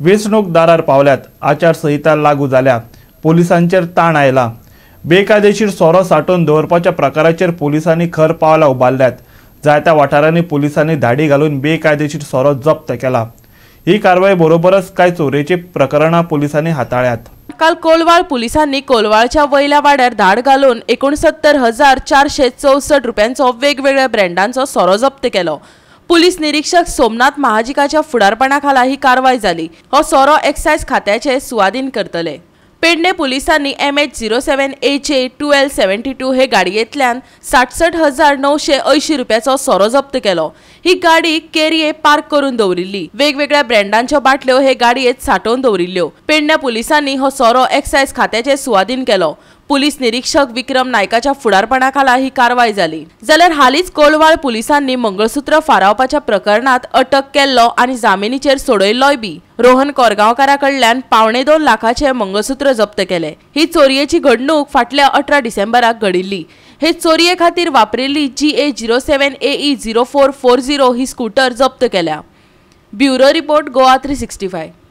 वेंचणूक दारार पावल्यात. आचारसंहिता लागू जाल्या. पोलिसांचेर ताण आयला. बेकायदेशीर सोरो सांठोवन दवरपाच्या प्रकाराचेर पोलिसांनी खर पावलां उबारल्यात. जायत्या वाठारांनी पोलिसांनी धाडी घालून बेकायदेशीर सोरो जप्त केला. ही कारवाई बरोबरच कांय चोरयेची प्रकरणां पोलिसांनी हाताळ्यात. काल कोलवाळ पुलिसांनी कोलवाळच्या वयल्या वाड्यार धाड घालून 69,464 रुपयांचो वेगवेगळ्या ब्रँडांचो सोरो जप्त केलो. पुलीस निरीक्षक सोमनाथ महाजिकाच्या फुडारपणा खाला ही कारवाय जाली. हो सोरो एक्सायज खात्याचे सुवादीन करतले. पेडणे पुलिसांनी MH 07 HA 1272 हे गाडयेंतल्यान 66,980 रुपयाचो सोरो जप्त केलो. ही गाडी केरये पार्क करून दवरिल्ली. वेगवेगळ्या ब्रँडांच्यो बाटल्यो हे गाडयेंत सांठोवन दवरिल्ल्यो. पेडण्या पुलिसांनी हो सोरो एक्सायज खात्याचे सुवादीन केलो. पुलीस निरीक्षक विक्रम नायकाच्या फुडारपणा खाला ही कारवाय जाली. जाल्यार हालींच कोलवाळ पुलिसांनी मंगळसूत्र फारावपाच्या प्रकरणात अटक केल्लो आनी जामिनीचेर सोडयल्लोय बी रोहन कोरगांवकारा कडल्यान 1.75 लाखाचे मंगळसूत्र जप्त केले. ही चोरयेची घडणूक फाटल्या 18 डिसेंबराक घडिल्ली. हे चोरये खातीर वापरिल्ली GA 07 AE 0440 ही स्कूटर जप्त केल्या. Bureau report, Goa 365.